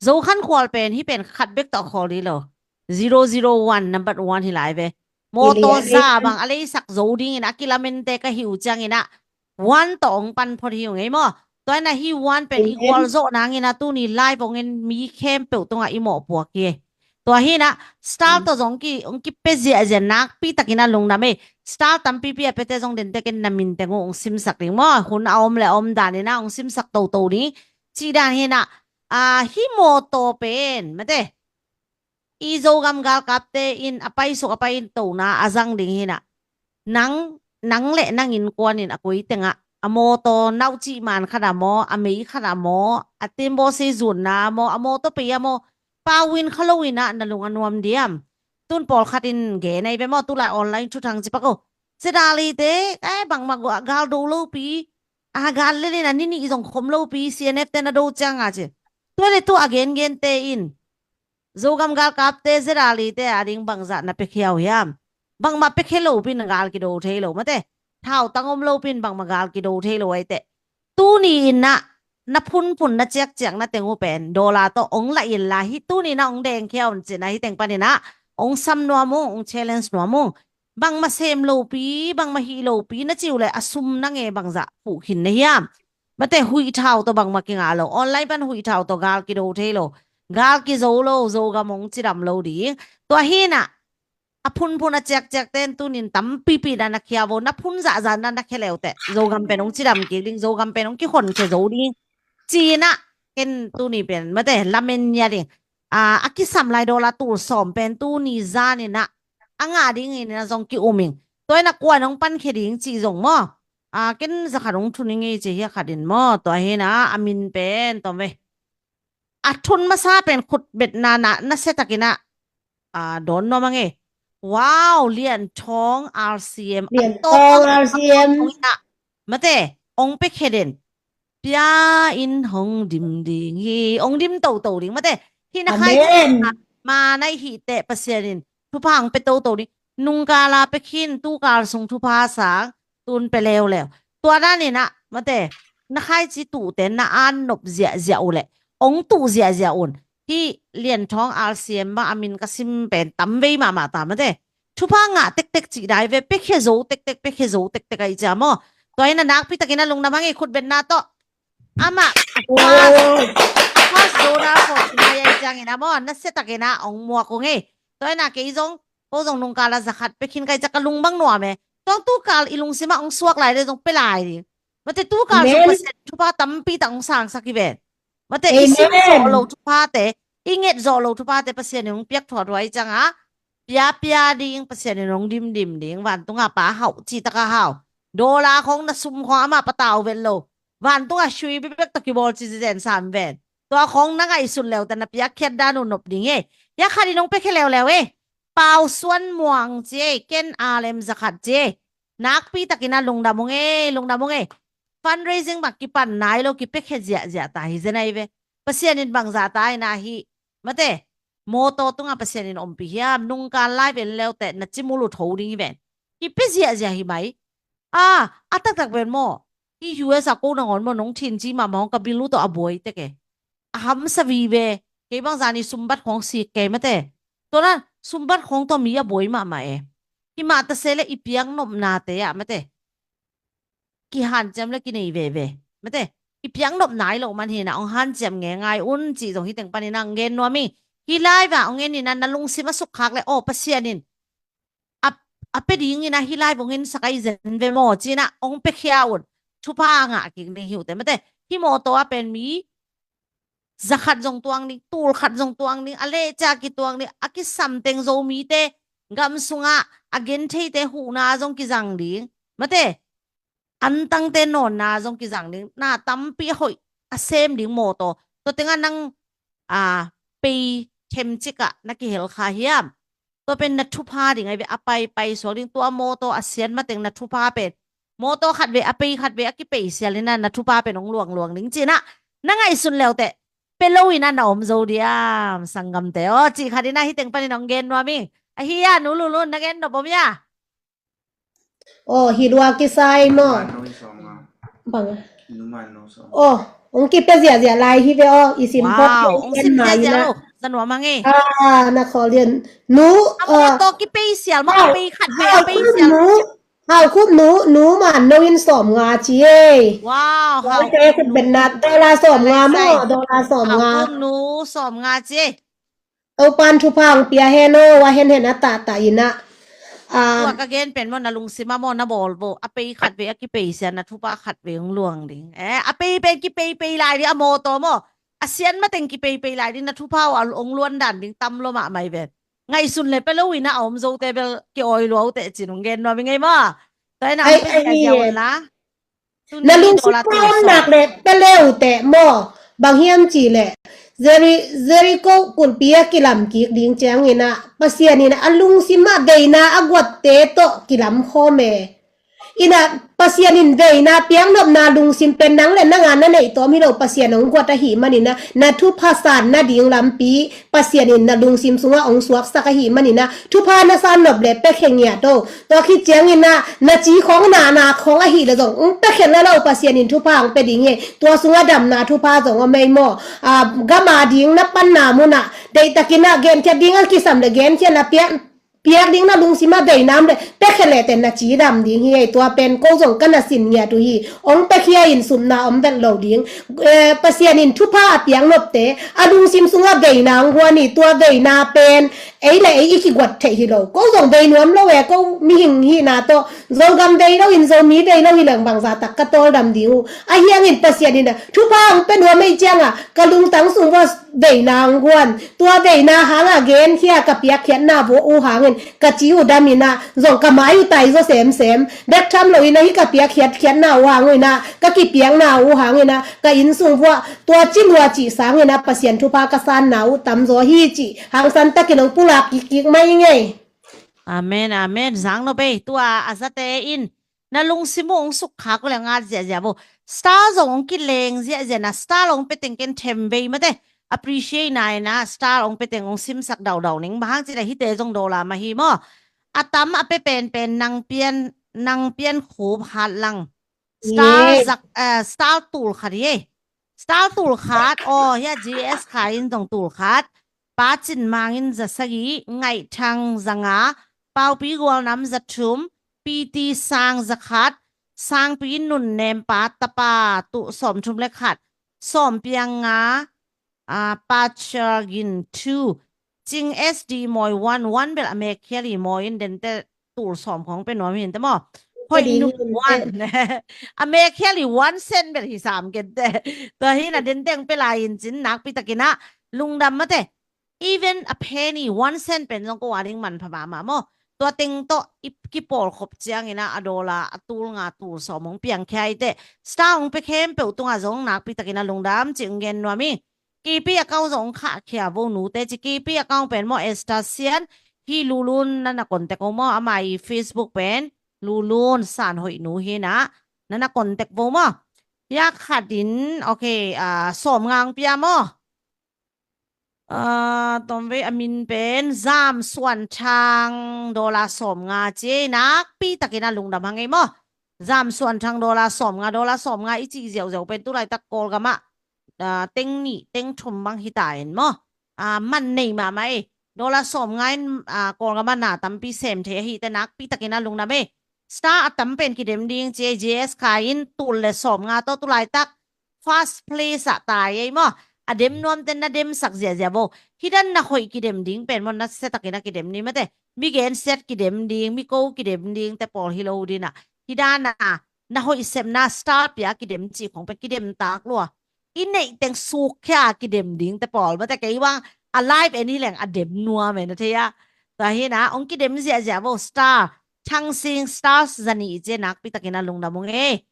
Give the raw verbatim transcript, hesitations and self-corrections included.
Zokhankhual pen hih pen khat bek tawh khawl dih lo. Zero zero one, number one hi lai ve. Mawtaw za bang a leisak zo dingin a kilamente ka hi uh ciangin ah one tawh hong pan phot hi uh ngei maw. Tua hi nah hih one pen i gualzawh nangin ah tuni live hong en mi khempeuh tungah i mawhpuak hi. Tua hi nah star tawh zong hong kipia ziahziah, nakpi takin ah lungdam ei. Star tampipi a piate zong dente ken na min teng uh hong simsak ding maw. Hun a om le a om danin ah hong simsak toto ding. Cih dan hi nah, hih mawtaw pen mate i Zogam galkapte in a paisuk a pai in tona a zang ding hi nah. Nang, nang le nang innkuan in a koi tengah a mawtaw naucih man khat ah maw, a mei khat ah maw, a tembaw sei zunna maw, a mawtaw pei ah maw, pau in kha lo in ah na lung a nuam diam? Tun pawlkhat in gen ahi ve maw, tulai online thuthang ci pak o. Zedalite, eh, bangmah gal do lopi, a gal lel in a ni nih zong khom lopi, C N F te na do ciang a ci. Tua le tu a gengente in Zogam galkapte, Zedalite a ding bangzah na piakhia uh hiam? Bangmah piakhia lopi in gal kido thei lo mate. Thautang om lopi in bangmah gal kido thei lo ahi teh. Tuni in ah na phunphun na ciakciak na teng uh pen dollar tawh hong lah in la, hih tuni in ah hong dengkhia un ci nah hih teng panin ah hong sam nuam ung, hong challenge nuam ung. Bangmah sem lopi, bangmah hih lopi na ci uh leh a sum na nge bangzah phuh khin na hiam? Mate, huih thau tawh bangmah kingah lo. Online pan huih thau tawh gal kido thei lo. Gal kizo lo, Zogam hong cidam lo ding. Tua hi nah a phunphun a ciakciakte in tunin tampipi na na khia vo, na phun zahzah na na khia leuteh Zogam pen hong cidam kik ding, Zogam pen hong kikhonkhia zo ding. Ci nah ken tuni pen mate lamen nia ding. A, a kisam lai dollar tul sawm pen tuni zanin ah a ngah dingin ah zong ki-um ing. Tua in ah kuan hong pankhia ding cih zong maw. A, ken zakhat hong thun ing ei ci hi a khat in maw. Tua hi nah a min pen tom ve. A thun masa pen khutbetna na, na sia takin ah, a, dawn nuam a ngei. Wow, Lian Thawng R C M. Lian Thawng R C M. Mate, hong piakhia den. Pia in hong dim ding hi, hong dim toto ding mate. Hih na khai ma na hih teh Pasian in thupha hong pia toto ding. Nungkala pia khin, tukal sung thupha sang tun pia leuleu. Tua danin ah mate, na khaici tuhte na an nop ziahziah uh leh hong tuh ziahziah un. Hih Lian Thawng R C M bang a min ka sim pen tam vei mahmah ta mate. Thupha ngah tektek cih dai ve, piakhia zo tektek, piakhia zo tektek ahi cia maw. Tua in ah nakpi takin ah lungdam a ngei khutbetna tawh. Amah a fast, a fast donor force mai ahi ciangin ah maw, na sia takin ah hong muak uh ngei. Tua in ah kei zong, ko zong nungkala zakhat pia khin kai ciak ka lung bang nuam e. Tua tukal i lungsim ah hong suak lai le zong pia lai ding. Mate, tukal zong Pasian thupha tampi tak hong sangsak hi ven. Mate, i sim zawh lo thuphate, i nget zawh lo thuphate Pasian in hong piak thuathuat ahi ciangah pia pia ding, Pasian in hong dimdim ding. Vantungah Pa hauh, cih takah hau. Dollar khawng na sum khawng amah patau vet lo. Vantungah sui bibek tawh kibawl ci zen sam ven. Tua khawng na ngaihsun leuteh na piakkhiat dan uh nop ding e. Hia khat in hong piakhia leuleu e. Pau Suan Muang ci e, Ken Alem zakhat ci e. Nakpi takin ah lungdam ung e, lungdam ung e. Fundraising bang kipan nai lo, kipiakhia ziahziah ta hi zen ahi ve. Pasian in bangzah ta in ah hih mate, mawtaw tungah Pasian in ompih hiam? Nungkal live en leuteh na cimul uh tho ding hi ven. Kipia ziahziah hi mai. A, a taktak pen maw, hih U S a ko nangawn maw, nong thin ci mahmah hong ka bil uh tawh a buai tek e. A hamsa vive. Kei bangzah ni sumbat khawng sik kei mate. Tua na sumbat khawng tawh mi a buai mahmah e. Hih mah ta se le i piaknopnate ah mate, kihanciam le kinei veve mate. I piaknop nai lo man hi nah hong hanciam ngeingai un cih zong hih teng panin ah hong gen nuam ing. Hih live ah hong en in ah na lungsim a sukkhak le aw Pasian in a, a pia dingin ah hih live hong ensak ahi zen ve maw ci-in ah hong piakhia un. Thupha a ngah kik ding hi uh teh mate. Hih mawtaw ah pen mi zakhat zong tuang ding, tul khat zong tuang ding, a lehcia kituang ding, a kisam teng Zomite gam sungah a gentheite huhna zong kizang ding mate. Antangte nawnna zong kizang ding, na tampi a hoih a sem ding mawtaw. Tua tengah nang a pei themcik ah na kihel kha hiam? Tua pen na thupha ding ahi ve, a paipai suak ding. Tua mawtaw a siat mateng na thupha pen, mawtaw khat ve a pei, khat ve a kipei sial in ah na thupha pen hong luangluang ding ci-in ah na ngaihsun leuteh pia lo in ah na om zo diam sanggamte aw cih khat in ah hih teng panin hong gen nuam ing. Ahi a, Nu Lulun, na gen nop om hia? Aw, hi lua kisai maw. Bang a. Aw, Ong kipe ziahziah lai hi ve aw, i sim phawk. Wow, ong sim ziahziah lo. Za nuam hang e. Ah, na khawl lian. Nu, a mawtaw kipei sial maw, a pei khat ve a pei sial. Hau Khup nu, nu man no in sawm nga ci e. Wow, Hau Khup nu. Dollar sawm nga maw, dollar sawm nga. Hau Khup nu sawm nga ci e. Topa'n thupha ong pia hen aw, a henhen a tahtah in ah. Tua ka gen pen maw, na lungsim ah maw, na bawl vo. A pei khat ve a kipei sial na thupha khat ve ong luang ding. Eh, a pei pen kipeipei lai ding a mawtaw maw. A sian mateng kipeipei lai ding na thupha uh a ong luan dan ding tam lo mahmah hi ven. Ngaihsun le pe lo in ah a om zote bel ki-awi lua uh teh cin ong gen nuam hi ngei maw. Tua in ah ong pe ziahziah un la. Na lungsim pha om nak le pe le uh teh maw. Bang hiam cih leh Jeri-, Jericho kulhpi a kilam kik ding ciangin ah Pasian in ah a lungsim ah veina a guatte tawh kilam khawm e. In ah Pasian in veina piaknopna lungsim pen nang le nang a na neih tawm hi lo, Pasian ong guat ahih manin ah na thupha san nading lampi Pasian in na lungsim sungah ong suaksak ahih manin ah thupha na san nop le pekhe ngiat o. Tua khit ciangin ah na ci khawng na na khawng ahih le zong ong pekhe la lo, Pasian in thupha ong pe ding e. Tua sungah damna thupha zong om ei maw. Ah, gam a ding na panna mun ah deihtakin ah genkhiat ding a kisam le genkhiat la piak piak ding na lungsim ah veina om le pekhe le teh na ci dam ding hi ei. Tua pen ko zong ka na sin ngiat uh hi. Ong pekhia in supna om vet lo ding. Eh, Pasian in thupha a piaknopte a lungsim sungah veina ong guan hi. Tua veina pen ei le ei i kiguat theih hi lo. Ko zong vei nuam lo e, ko mihing hihna tawh Zogam vei lo in Zomi vei lo hi leng bangza tak ka tawldam ding uh. Ahi hangin Pasian in ah thupha ong pe nuam ei ciangah ka lungtang sung vua veina ong guan. Tua veina hangah genkhia ka piakkhiatna vua uh hangin ka ci uh dam in ah zong ka mai uh tai zaw semsem. Bek tham lo in ah hih ka piakkhiatkhiatna uh hang uh in ah ka kipiakna uh hangin ah ka inn sung vua tua ci lua cih sangin ah Pasian thupha ka sanna uh tam zaw hi cih hangsan takin ong pulak kikkik mai ing ei. Amen, amen. Zang nop ei, tua a zate in na lungsim uh ong sukkhak uh le ngat ziahziah vo. Star zong ong kileng ziahziah na, star ong pe teng ken them vei mate. Appreciate na in ah star ong pe teng ong simsak daudau ning. Bang hang cih leh hihte zong dollar mah hi maw. A tam a pe penpen Nang Pian, Nang Pian Khup Hat Lang. Star zak, eh, star tul khat hi ei. Star tul khat, aw, hia G S Khai in zong tul khat. Pa Cin Mang in za sagih, Ngaih Thang za nga, Paupi Gual Nam za thum, P T Sang za khat, Sangpi Nun Nem Pa tapa tuh sawm thum le khat, sawm piang nga, ah, Pa Char Gin two, Cing S D Mawi one, one bel a mek khial hi maw in dente tul sawm khawng pe nuam hi in te maw. Hoih Nung one. A mek khial hi one cent bel hi sam ken te. Tua hi in ah dente ong pe lai in cin nakpi takin ah lungdam mate. Even a penny, one cent pen zong ko a ding manpha mahmah maw. Tua teng tawh i kipawlkhop ciangin ah a dollar a tul nga tul sawm ong piangkhia hi teh. Star ong pe khempeuh tungah zong nakpi takin ah lungdam cih ong gen nuam hi. K P account zong ong khahkhia vo nute ci. K P account pen maw Esther Sian, hi Lulun na na contact vo maw, ama i Facebook pen Lulun San Hoih Nu hi in ah na na contact vo maw. Hia khat in, okay, ah, sawm nga ong pia maw. Ah, tomvei a min pen Zam Suan Thang dollar sawm nga ci ei, nakpi takin ah lungdam hang ei maw. Zam Suan Thang dollar sawm nga, dollar sawm nga i cih ziauziau pen tulaitak Kawlgam ah, ah, teng nih teng thum bang hi ta in maw. Ah, man nei mahmah ei. Dollar sawm nga in, ah, Kawlgam ah na tampi sem thei ahi te nakpi takin ah lungdam ei. Star a tam pen kidem ding ci ei, J S Khai in tul le sawm nga tawh tulaitak first place ah tai ei maw. A dem nuamte na demsak ziahziah vo. Hih dan na hoih kidem ding pen maw na sia takin ah kidem ni mate. Mi gensiat kidem ding, mi ko kidem ding te pawl hi lo ding ah. Hih dan ah na hoih sepna star pia kidem cih khong pen kidem tak lua. I neih teng sukkhia kidem ding te pawl mate, kei bang a live en hi leng a dem nuam e na thei a. Tua hi in ah ong kidem ziahziah vo star. Thang Sing Stars za nih ci ei, nakpi takin ah lungdam ung ei.